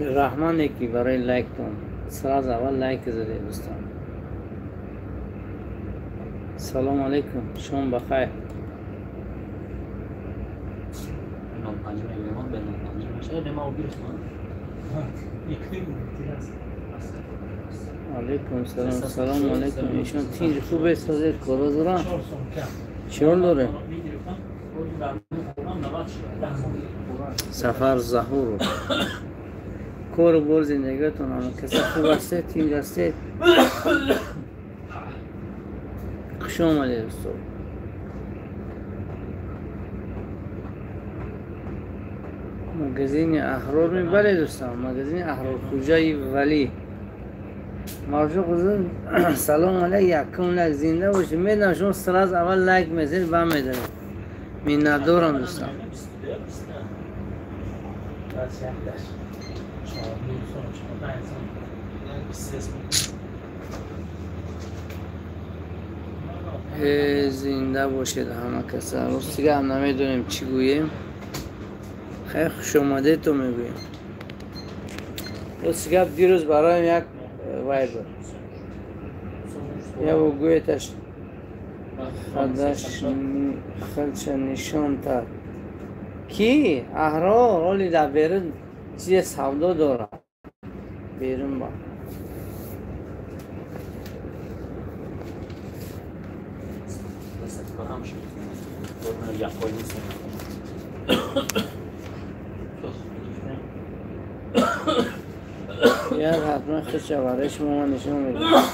Раҳман яки барои лайктон сразу аввал лайк задед дӯстон. Салом алейкум, шом бахайр. Алейкум салом, салом алейкум. Ишон тинҷ хубе созед коро дорам? Чор дорем? Сафар Заҳуров. Кору бор зиндагиатон ҳама каса хуб ҳастед, тинҷ ҳастед? Хуш омадед устод. Магазини Аҳрор бале дӯстон, магазини Аҳрор Хуҷаи Валӣ. Маржуқ салом алейк, якум лайк зинда бошед. Медонам шумо сразу аввал лайк мезанед, баъд медонед. Миннатдорам дӯстон. Зинда бошед ҳама каса. Ростига ҳам намедонем чӣ гӯем. Хеле хушомадедто мегӯем. Рости гап дирӯз бароям як вай буд. Як гӯеташ хадша нишон тад. Ки? Аҳрор оли дар берун чизе савдо дорад. Берун ба. Яр ҳатман худша барои шумо ман нишон медиҳам.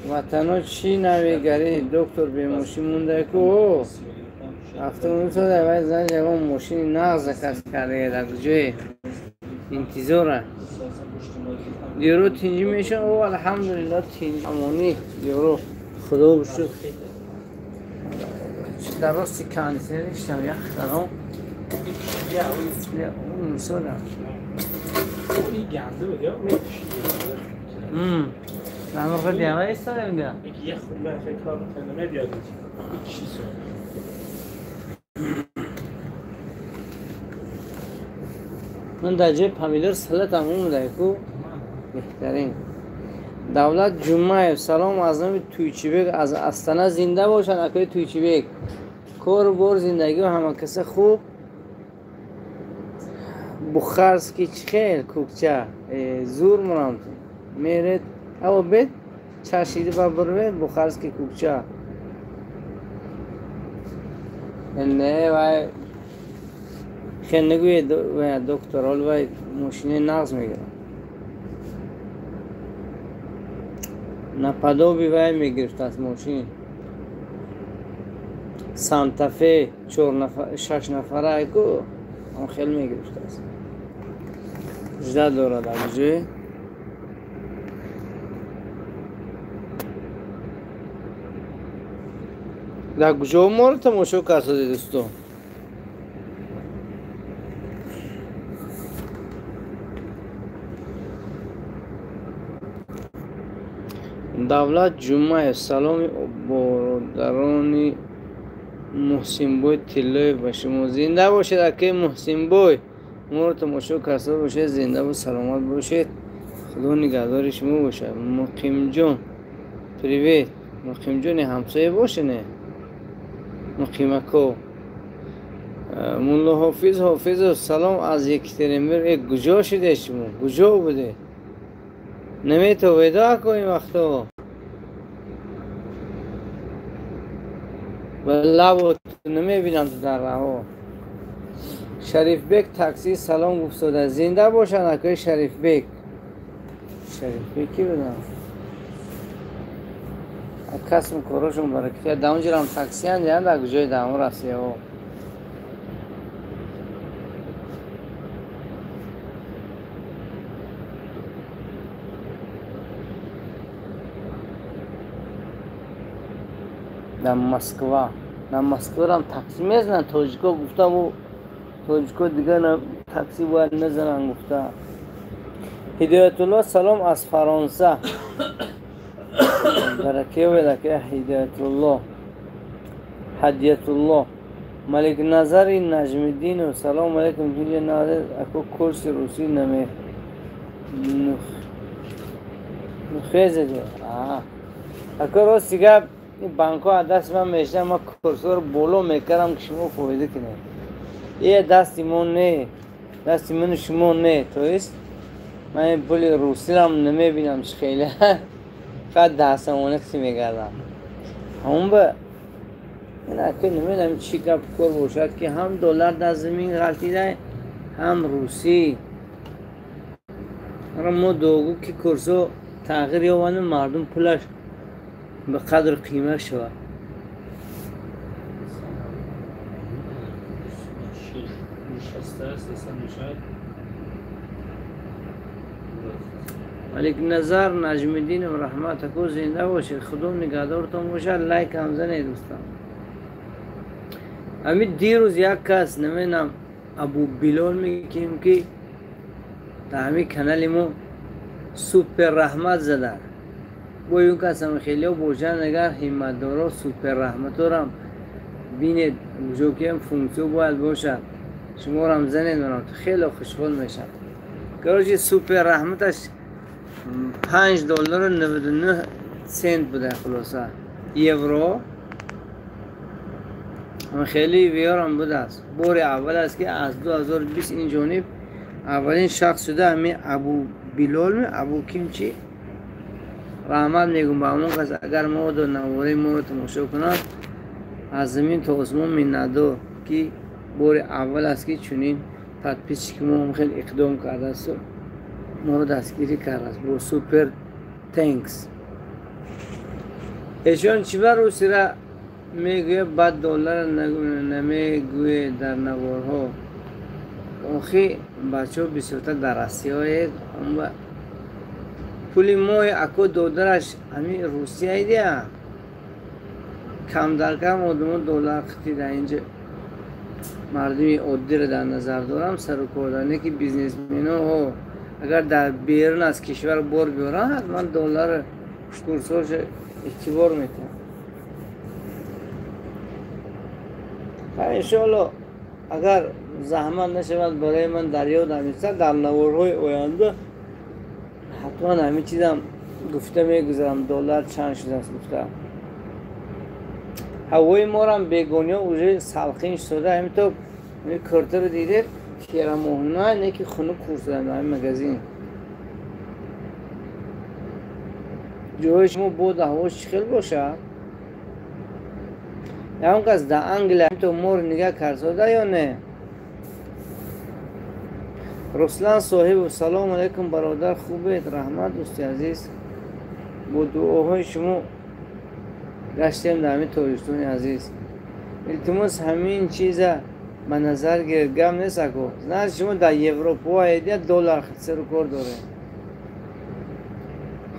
Ватано чӣ навигарӣ? Доктор бемошин монда ку? Автомобил вай зан ягон мошини нағз заказ карда дар куҷое интизора. Диёро тинҷӣ мешавад? О, алҳамдулилло тинҷ амонӣ диёро худо бишукр. Дар рости кондитсионер иштам ях даром. Ман дар ҷои помидор салатам омада ку беҳтарин. Давлат Ҷумаев салом аз номи Туйчибек аз Астана зинда бошад акои Туйчибек. Кору бор зиндагиу ҳама каса хуб. Бухарский чӣ хел кӯкча зур мурам меред аво бед чашиди ба бурвед Бухарский кӯкча. Не вай хел нагӯед доктор ҳол вай мошинаи нағз мегирад. Наподоби вай мегирифтааст мошин. Сантафе шаш нафара айку он хел мегирифтааст. Жда дорад абҷӯй. Дар куҷо моро тамошо кардед дӯстон? Давлат Ҷумаев саломи бародарони Муҳсинбой Тиллоев ба шумо. Зинда бошед акаи Муҳсинбой. Моро тамошо карда бошед, зиндаву саломат бошед. Худо нигаҳдори шумо бошад. Муқимҷон привет. Муқимҷони ҳамсоя боше не? Муқимако. Мулло Ҳофиз Ҳофизов салом аз Екатеринбург. Куҷо шуде шумо? Куҷо буде? Наметаведа ако ин вақто? Ба лабо намебинам ту дар раҳо. Шарифбек такси салом гуфтода. Зинда бошанд акои Шарифбек. Шарифбек ки будам? Касм корошон баракат. Дар онҷо ҳам таксиянд, я дар куҷои дар он Россияҳо. Дар Москва. Дар Москварам такси мезананд тоҷико гуфтаму тоҷико дигар такси бояд назананд гуфта. Ҳидоятулло салом аз Фаронса. Баракеведаке Ҳидоятулло. Ҳадиятулло. Маликназари Наҷмиддинов салом алейкум. Ҳиҷа назар ако курси русӣ наме нухезеде. Ако рости гап банкҳо аз дасти ман мешинанд, ман курсҳоро боло мекардам ки шумо фоида кунед. Е дасти мо не, дасти ману шумо не. То есть ман ин пули русирам намебинам чи хеле фақат 10 сомонӣ қисм мегардам. Ҳамон ба ин ака намедонам чӣ гап кор бошад ки ҳам доллар дар замин ғалтида, ҳам русӣ. Мо дуогӯ ки курсҳо тағйир ёбанду мардум пулаш ба қадру қимат шавад. Маликназар Наҷмиддинов раҳмат ако зинда бошед, худо нигаҳдортон бошад. Лайк ҳам занед дӯстон. Ҳамин дирӯз як кас намедонам Абу Билол мекунем ки дар ҳамин канали мо супер раҳмат зада. Бо ин кас ҳам хелеҳо бошанд, агар ҳимматдоро супер раҳматорам бинед, куҷо ки функсиё бояд бошад, шуморам занед, манам хеле хушҳол мешавам. Короче, супер раҳматаш 5 доллару 99 сент буда, хулоса евро. Хеле виёрам будааст. Бори аввал аст ки аз 2020 ин ҷониб аввалин шахс шуда ҳамин Абу Билол Абу кимчи раҳмат мегӯм ба ҳамон кас. Агар мо навораи моро тамошо кунад, аз замин то осмон миннатдор ки бори аввал аст ки чунин подписчики мо хеле иқдом кардаасту моро дастгирӣ кардааст бо супер thanks. Эшон чӣ ба русира мегӯяд, баъд доллара намегӯед дар наворҳо? Охи бачаҳо бисёртар дар Россияед, пули мои ако додараш ҳамин Русияидия камдаркам одамо доллар қити дар инҷа мардуми оддиро дар назар дорам, сару кор дорам, не ки бизнесменоҳо агар дар берун аз кишвар бор биёранд, ҳатман доллар курсҳоша эътибор метиҳанд. Иншоалло, агар заҳмат нашавад барои ман дар ёдам истад, дар наворҳои оянда ҳатман ҳамин чизам гуфта мегузарам, доллар чанд шудааст гуфта. Ҳавои морам бегониҳо уже салқин шуда, ҳамин то куртаро дидед, терамоҳна не ки хунук хурсадам дар ҳамин магазин. Ҷои шумо боду ҳавош чӣ хел бошад? Ягон кас дар Англия то моро нигаҳ кардсода ё не? Руслан Соҳибов салому алайкум бародар, хубед? Раҳмат, дӯсти азиз, бо дуоҳои шумо гаштем дар ҳамин Тоҷикистони азиз. Илтимос, ҳамин чиза ба назар гиред. Гап нест ако, значит шумо дар Европо ҳедия доллар сару кор доред.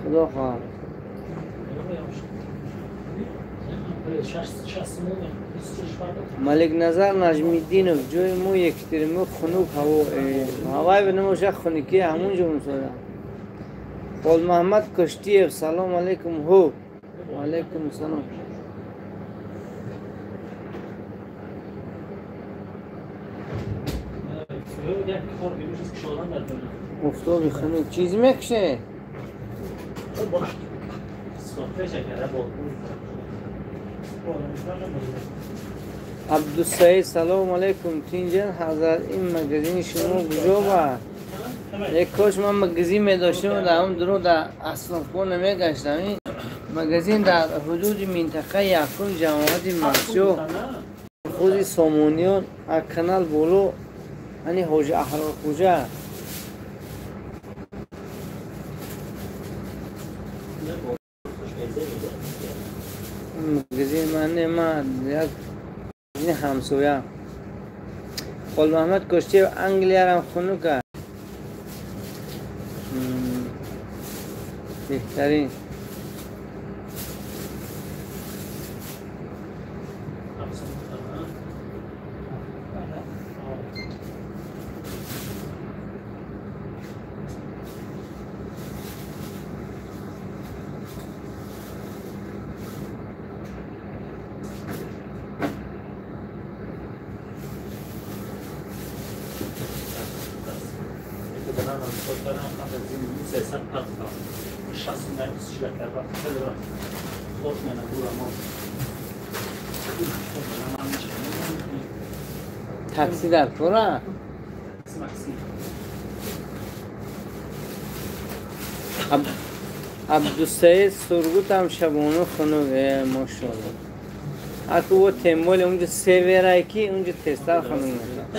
Худо хоҳад. Маликназар Наҷмиддинов ҷои мо Екатеринбург хунук ҳаво, ҳавай бинамоша хунукӣ ҳамун ҷо мусода. Холмаҳмад Куштиев салому алайкум. Ҳу алайкум салом. Офтоби хунук чиз мекушед? Абдусаид салому алайкум, тинҷан ҳазрат, ин магазини шумо куҷо ба? Е кош ман магазин медоштам, дар ҳамон дуру дар аснофҳо намегаштам. Ин магазин дар ҳудуди минтақаи якум ҷамоати Махчо, худи Сомониён, аз канал боло, ани Ҳоҷи Аҳрорхӯҷа. Магазин ман не, ман як магазини ҳамсоя. Холмаҳмад Куштиев Англиярам хунук аст. Беҳтарин. Такси дар кора? Абдусаид Сургут ҳам шабону хунук. Мошалло. Аку во темболи унҷа северай ки унҷа тезтар хунук мешавад.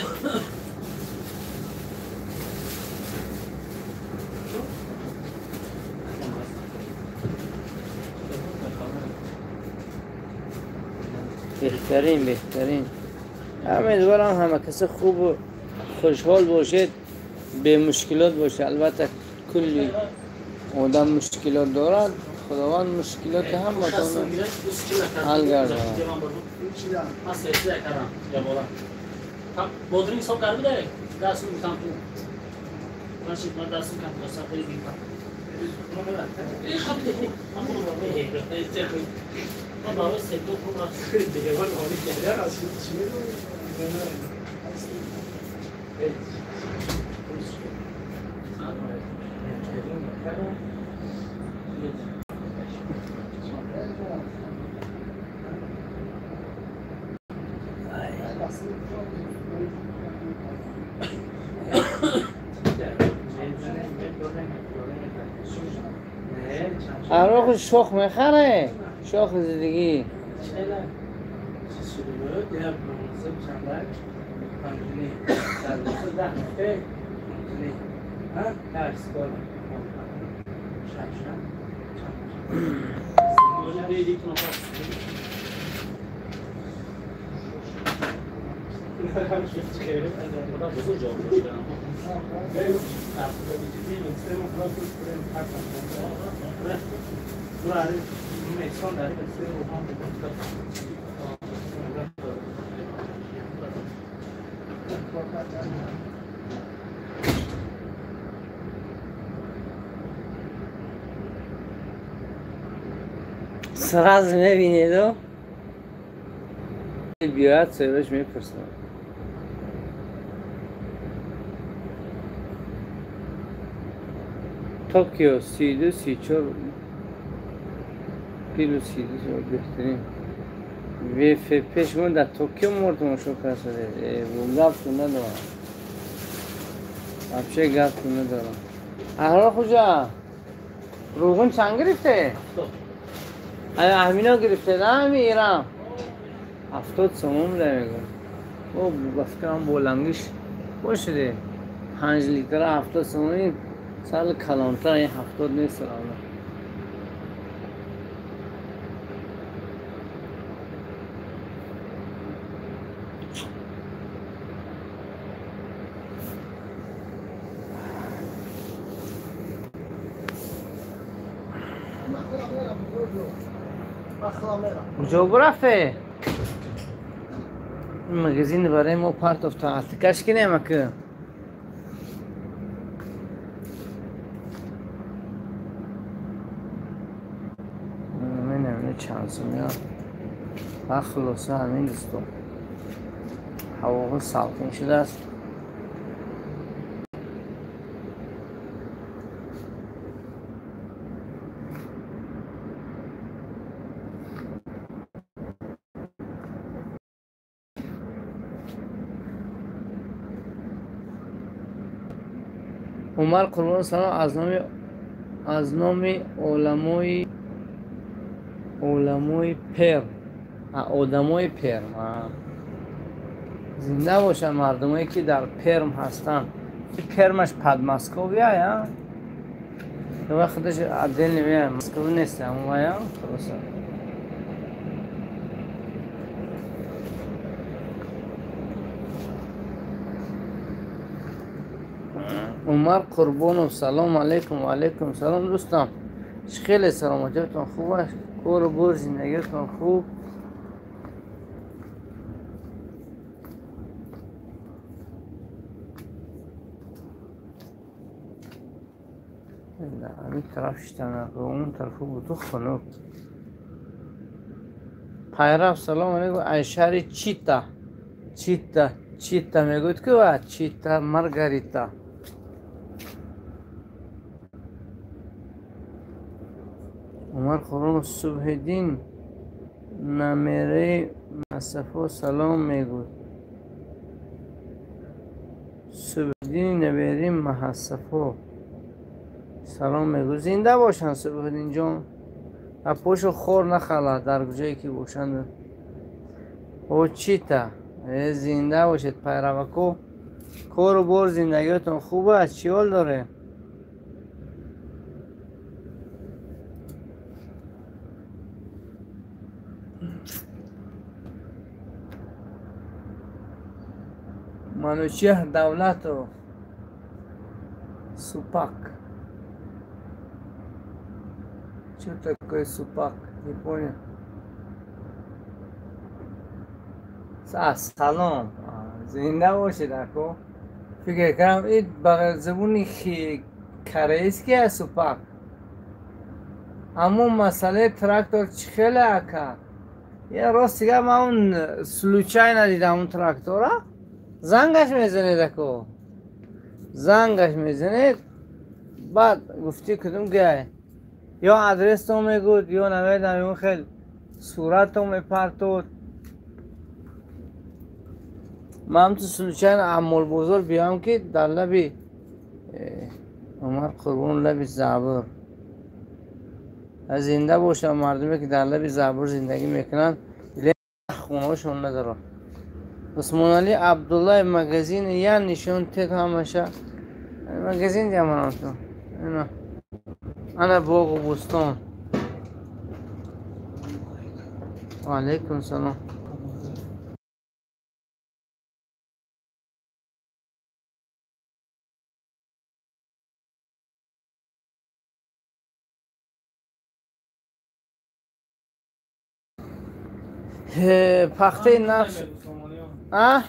بهترین بهترین. امیدوارم همه کس خوب و خوشحال باشید، به مشکلات باشه. البته کلی آدم مشکلات دارد، خداوند مشکلات همتان حل گرداند. عراق شخ میخره، شاخ زندگی. Сразу мебинеду, биёяд соҳибаш мепурсад. Токио 32 34 плюс 32 беҳтарин. ВФП шумо дар Токио мор тамошо карда. Гапто надорам. Вообще гапто надорам. Аҳрор хуҷа, руғун чанд гирифте? Ҳамино гирифте, на ҳами Ирам? 70 сомон буда мегӯм. О, ба фикрам болангиш бошиде. 5 литра 70 сомон, сал калонтар, ин 70 нест. Куҷо бурафте? Магазин барои мо партофта. Алтикаш кинем ака. Менам чанд сомия. Ва хулоса ҳамин дӯсто. Ҳаво салқин шудааст. Умар Қурбон салом аз номи оламои Перм, одамои Перм. Зинда бошанд мардумое ки дар Перм ҳастанд. Пермаш Подмосковья, я худаш отдельно Москва нест, амая хулоса. Умар Қурбонов салом алейкум. Ва алейкум салом дӯстам. Хеле саломатиятон хуб аст, кору бор зиндагиятон хуб. Ҳамин тараф шитана, он тарафу буту хунук. Пайрав салом алейкум. Аз шаҳри Чита. Чита, Чита мегӯяд ки ва Чита Маргарита. Умар Қурбонов Субҳиддин намераи Масафо салом мегӯяд. Субҳиддин набераи Маҳасафо салом мегӯяд. Зинда бошанд Субҳиддин ҷон. Апошу хор нахалад дар куҷое ки бошанд. Очита зинда бошед пайравако. Кору бор зиндагиётон хуб аст? Чӣ ҳол доред? Манучеҳр Давлатов Супак. Что такое супак? Не понял. Салом. Зинда бошед ако. Фикр кардам ин ба забони корейский аст супак. Аммо масъалаи трактор чӣ хеле ака? Я рост дигар ман он случайно дидам он трактора. Зангаш мезанед ако. Зангаш мезанед. Баъд гуфтӣ кудум гай. Ё адрестон мегӯд, ё намедонам он хел суратон мепартод. Ман ҳамту случайно амолбозор биём ки дар лаби Умар Қурбон лаби Забур. Зинда бошанд мардуме ки дар лаби Забур зиндагӣ мекунанд, хонаҳошон надоранд. Усмоналӣ Абдуллаев магазини я нишон тед ҳамаша. Магазин диаманату. Ина. Ана боғу бӯстон. Ва алайкум салом. Пахтаи нақш а?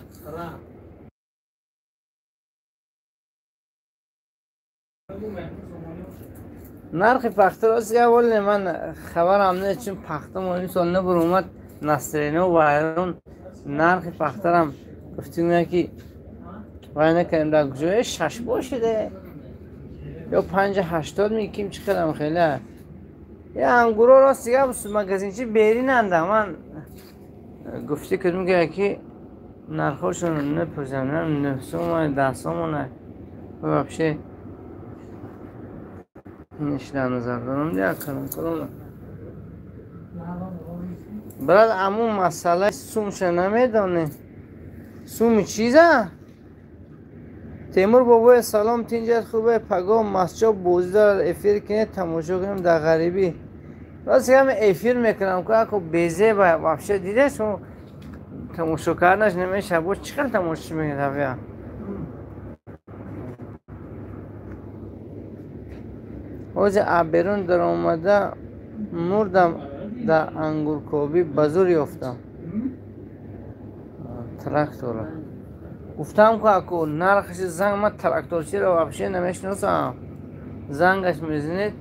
Нархи пахта рост гап вале ман хабарам нест, чун пахта мо имсол набуромад, настроение вайрон. Нархи пахтарам гуфтем ки вай накардем, дар куҷое 6 бошиде ё 5.80 меким, чӣ қадарам хеле. Я ангуро рост гап магазинчи беринанда. Ман гуфтӣ кардем ки нархҳошон напурсам, 9 сомон 10 сомон вообще дар назар дорам. Дия калон брат, аммо масъалаи сумша намедонем. Суми чиза? Темур бобои салом, тинҷат хубе? Пагоҳ масҷоб бозӣ дорад, эфир кинед тамошо кунем дар ғарибӣ. Рост гап эфир мекунам ку ако безеба вообще диде шумо тамошо карданаш намешавад. Бо чӣ хел тамошо мекунад авя? Ҳозир аберун даромада мурдам, дар ангуркобӣ ба зур ёфтам трактора. Гуфтам ку ако нархаши занг, ман тракторчиро вообще намешиносам. Зангаш мезанед,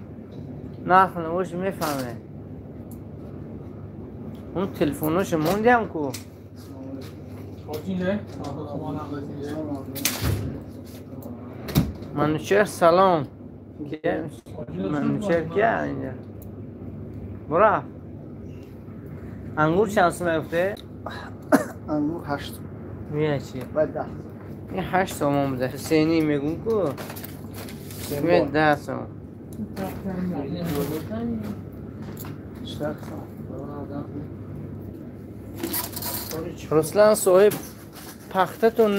нарх навош мефаҳмед. Он телефоноша мондиам ку. Манучеҳр салом. Манучеҳр кия инҷа? Бура. Ангур чанд сум меафте? Ангур 8. Мия чи? Баъд 10. Ин 8 сомон буда. Ҳусейнӣ мегӯм ку. 10 сом. Руслан соҳиб, пахтатон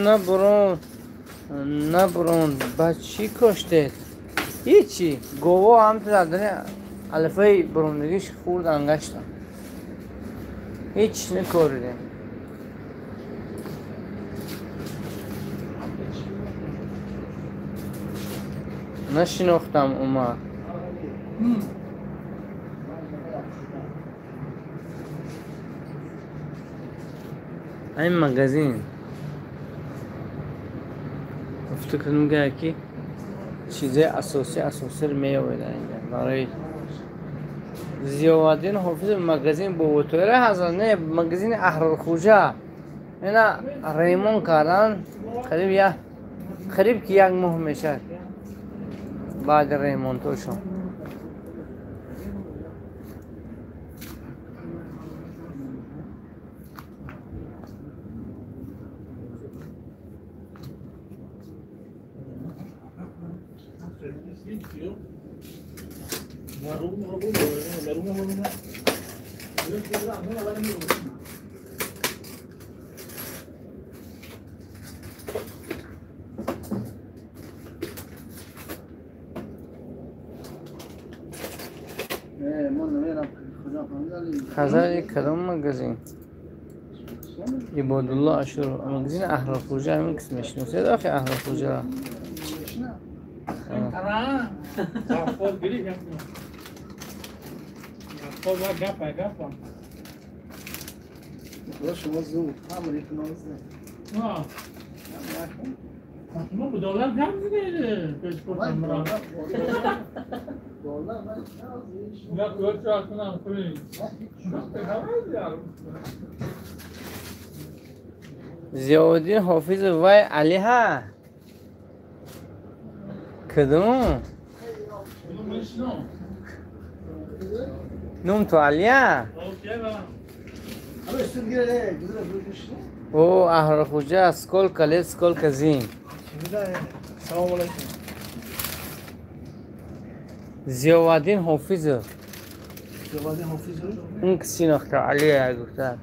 набурон, ба чӣ коштед? Ҳичи, гово ҳамту дар дари алифаи бурондагиш хурд ангаштам. Ҳеч накоридем. Нашинохтам Умар. Ин магазин гуфта кунем ки чизаи асосӣ асосиро меёбед инҷа. Барои Зиёваддин Ҳофиз магазин Боботоира ҳаст, не магазини Аҳрорхӯҷа. Ина ремон кардан қариб ки як моҳ мешавад баъди ремонтошон. Хазари кадом магазин? Ибодулло Ашуров. Магазини Аҳрорхӯҷа ҳамин кис мешиносед охи Аҳрорхӯҷаро? Зиёвуддин Ҳофизов вай Алиҳа? Кадом? Нум ту Алия? О, Аҳрорхӯҷа, сколько лет, сколько зим. Салом алейкум. Зиёвуддин Ҳофизов. Зиёвуддин Ҳофизов? Он ки шинохта Алия гуфта.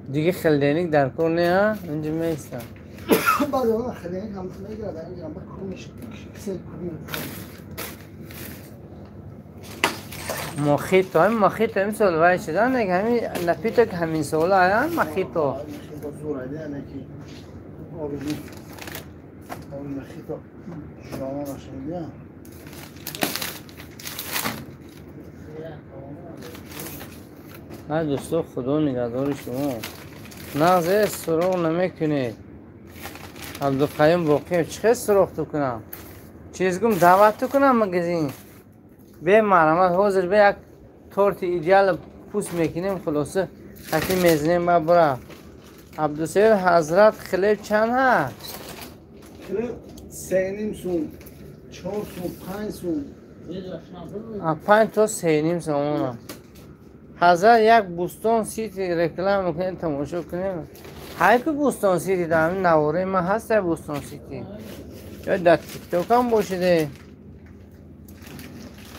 Диге хелденик дар кор не, а? Инҷа меистам. Баъд он хелденик ҳам мегирад, инҷа ба курмиш кисел курмиш. Мохито, ҳамин мохито имсол вай шуда, не ҳамин напиток ҳамин сола, а мохито. Мохито зур айда, не ки оби мохито жона нашида. Ай дӯсто, Худо нигаҳдори шумо. Нағзе суроғ намекунед. Абдуқаюм Боқиев, чӣ хел суроғ ту кунам? Чиз гум даъват ту кунам магазин? Бе марҳамат, ҳозир бе як торти идеал пӯст мекунем, хулоса хати мезанем ба бура. Абдусаид ҳазрат, хлеб чанд ҳа? Хлеб 3.5 сум, 4 сум, 5 сум. 5 то 3.5 сомона. Ҳазрат як Бӯстон Сити реклама мекунем, тамошо кунем. Ҳай ку Бӯстон Сити дар ҳамин навораи ман ҳаст Бӯстон Сити. Ё дар Тиктокам бошиде.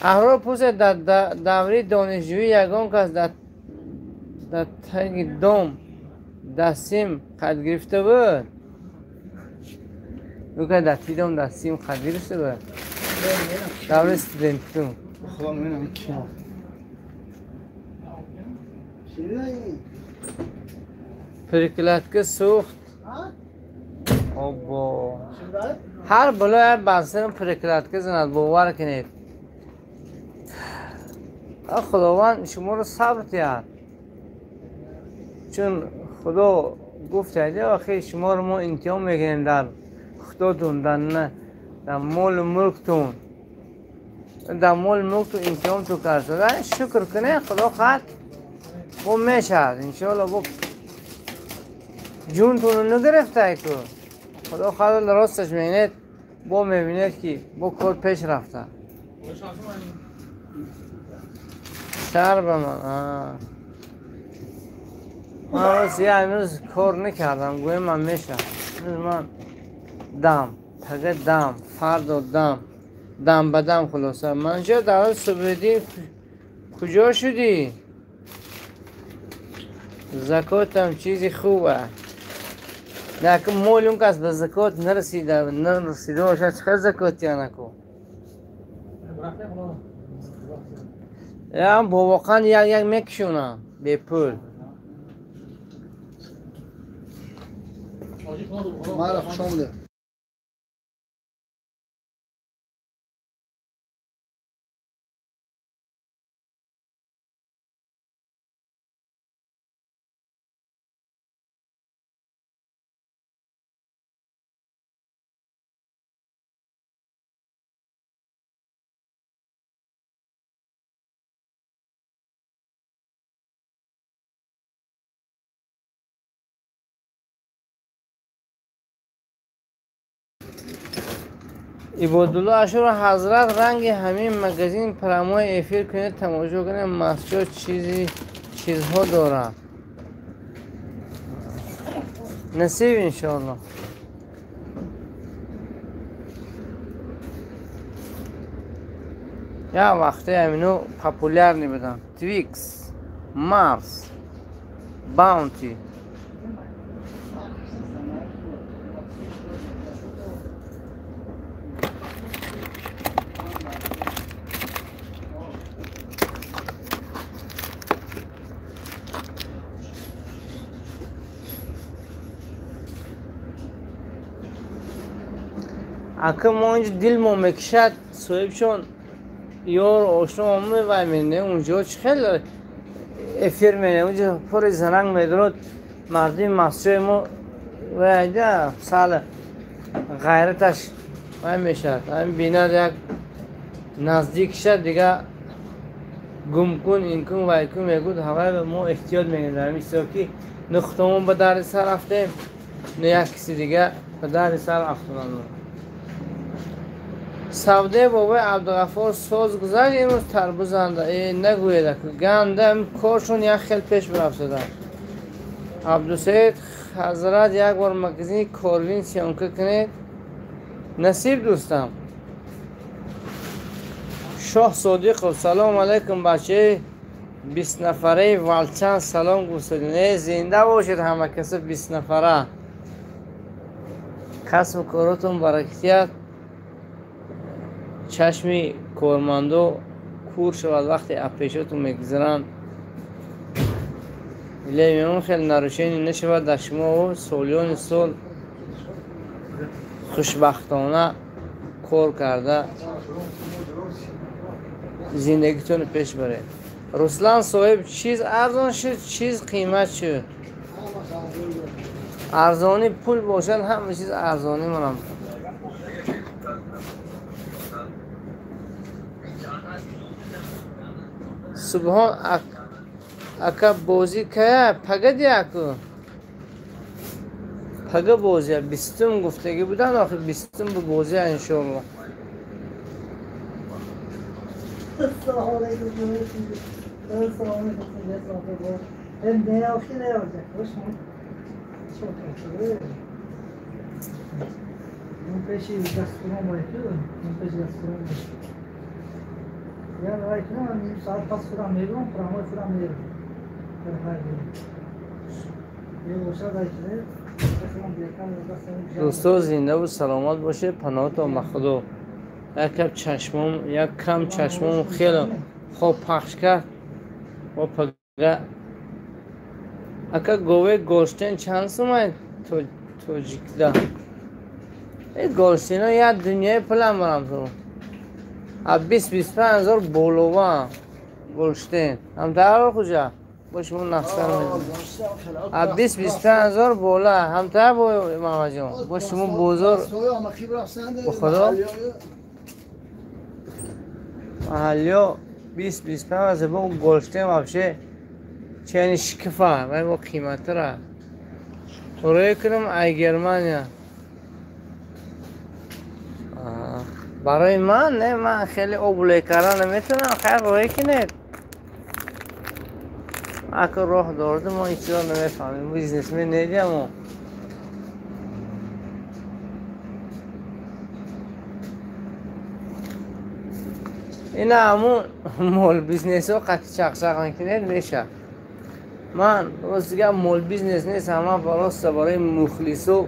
Аҳрор пурсед, дар давраи донишҷӯӣ ягон кас дар таги дом дастсим қад гирифта буд? Ӯ дар таги дом дастсим қад гирифта буд? Давраи студентитон. Прикладка сӯхт. Обо. Ҳар болоя басирам прикладка занад, бовар кунед. Худованд шуморо сабр диҳад. Чун Худо гуфт, охи шуморо мо имтиҳон мекунем дар худотун, дар молу мулктун. Дар молу мулктун имтиҳон ту кард. Шукр кунед, Худо хоҳад бо мешавад. Иншоалло бо ҷунтунро нагирифтай ку. Худо хоҳад росташ мебинед, бо мебинед ки бо кор пеш рафта. Сар ба ман. Ман рост я имрӯз кор накардам, гӯям ман мешавад. Имрӯз ман дам, тага дам, фардо дам, дам ба дам хулоса. Манҷо давлат Субҳиддин куҷо шудӣ? Закотам чизи хуб аст. Наку моли он кас ба закот нарасида, нарасида бошад, чӣ хел закот янаку? Ям бо воқеан як як мекушонам бепул. Мара хуш омадед. Ибодулло Ашуро ҳазрат ранги ҳамин магазин прямой эфир кунед, тамошо кунед, масҷид чизҳо дорад. Насиб иншоалло. Як вақте ҳамино популярни буданд. Твикс, Марс, Баунти. Ака мо инҷо дилмо мекишад, соҳибшон ёр ошно мевай мене, унҷо чӣ хел эфир мене, унҷо пури заранг медорад, мардуми масҷиди мо вайда сал ғайраташ вай мешавад. Ҳамин бинад як наздик шад, дига гум кун, ин кун, вай кун мегӯд, ҳавай мо эҳтиёт мекунем дар ҳамин ҳисоб ки не худамон ба дарди сар рафтем, не як киси дига ба дарди сар афтоданд. Савдои бобои Абдуғаффор соз гузашт имрӯз тарбузанда. Нагӯед, гандам коршон як хел пеш бирафтода. Абдусаид ҳазрат як бор магазини Корвин съёмка кунед. Насиб дӯстам. Шоҳ Содиқов салом алайкум бачаи 20 нафараи Валчан салом гуфтед. Не, зинда бошед ҳама каса 20 нафара. Касбу коротон баракатият. Чашми кормандо кур шавад вақте апешотон мегузаранд. Иле мемон хел нарушение нашавад дар шумо солиёни сол хушбахтона кор карда зиндагитонро пеш баред. Руслан соҳиб чиз арзон шуд, чиз қимат шуд. Арзонӣ пул бошад, ҳама чиз арзонӣ монам. Субҳон ака бозӣ кая пага диаку пага бозия бистум гуфтагӣ будан, охир бистум бу бозия иншоалло. Дӯсто зинда бу саломат бошед, паноҳатон ба Худо. Як кам чашмом, як кам чашмом хеле хоб пахш кард. Ва пага ака гове Голштейн чанд сумай тоҷикда? Э Голштейно як дунёи пулам барам ту. А 20-25 ҳазор болова Голштейн. Ҳамтар хуҷа? Бо шумо нақша мезанам. А 20-25 ҳазор бола. Ҳамтар бо Мамаҷон. Бо шумо бозор. Бо Худо. Маҳаллиё 20-25 ҳазор бо Голштейн вообще чени шикифа. Вай бо қиматтара. Рӯй кунам ай Германия. Барои ман не, ман хеле обуле кардан наметавонам. Хайр рӯй кунед. Ака роҳ дорад, мо ҳеҷ чизо намефаҳмем. Бизнесмен недиам мо. Ина ҳамун мол бизнесҳо қатъи чақчақ мекунед мешавад. Ман рост гап мол бизнес нестам, ман просто барои мухлисо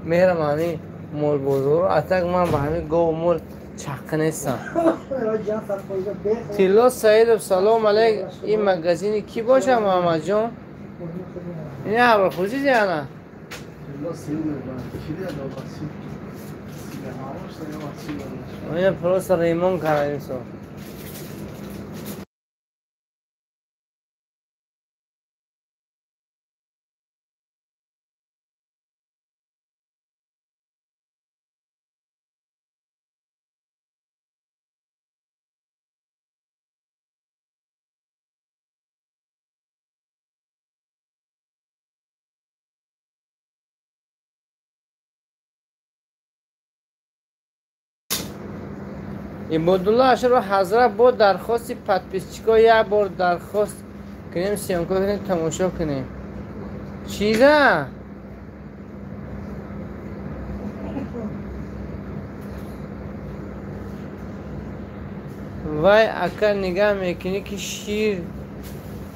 мерам ҳамин молбозоро. Атак ман ба ҳамин гову мол чаққа нестам. Тилло Саидов салом алейк. Ин магазини кӣ бошад Муҳаммадҷон? Ин Аброхӯҷи диана? Ина просто ремонт кардем со. Ибодулло Ашуров ҳазрат бо дархости подписчико як бор дархост кунем, съёмка кунем, тамошо кунем. Чиза? Вай ака нигаҳ мекунӣ ки шир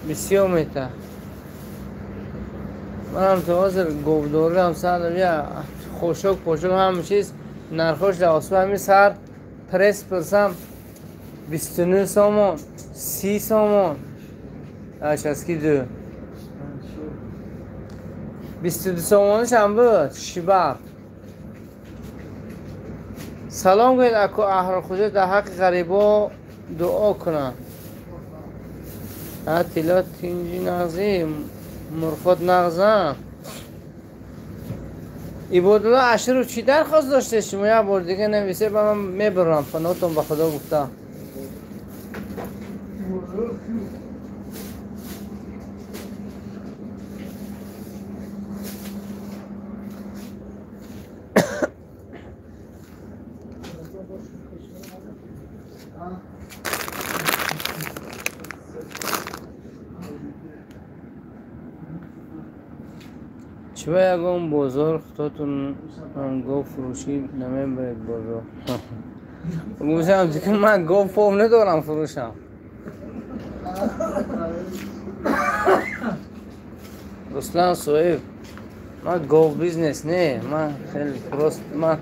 бисёр мета. Манам то ҳозир говдорам сар я хошок пошок ҳама чиз нархош дар осмон. Ҳамин сар пресс пурсам 29 сомон, 30 сомон. Ашаски ду. 22 сомониш ҳам буд, шибар. Салом гӯед ако Аҳрорхӯҷа дар ҳаққи ғарибо дуо кунанд. Тилло тинҷи нағзӣ, мурғот нағзам. Ибодулло Ашуров чӣ дархост доштед шумо? Як бор дига нависе ба ман мебарам, паноҳтон ба Худо гуфта. Чиба ягон бозор худотон гов фурӯшӣ намебаред бозор? Гӯшам ки ман гов пов надорам фурӯшам. Руслан Соиб, ман гов бизнес не, ман хеле просто ман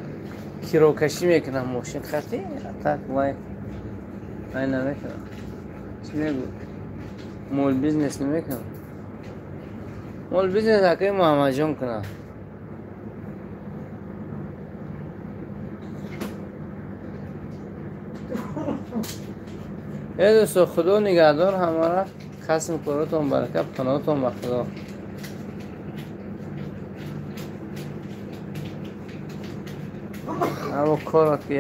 кирокашӣ мекунам мошин хати, так вай вай намекунам. Чӣ мегӯ? Мол бизнес намекунам. Мол бизнес акаи Муҳаммадҷон кунам. Э дӯсто, Худо нигаҳдор ҳамаро, касм коротон баракат, паноҳтон ба Худо. Ҳаво корот ки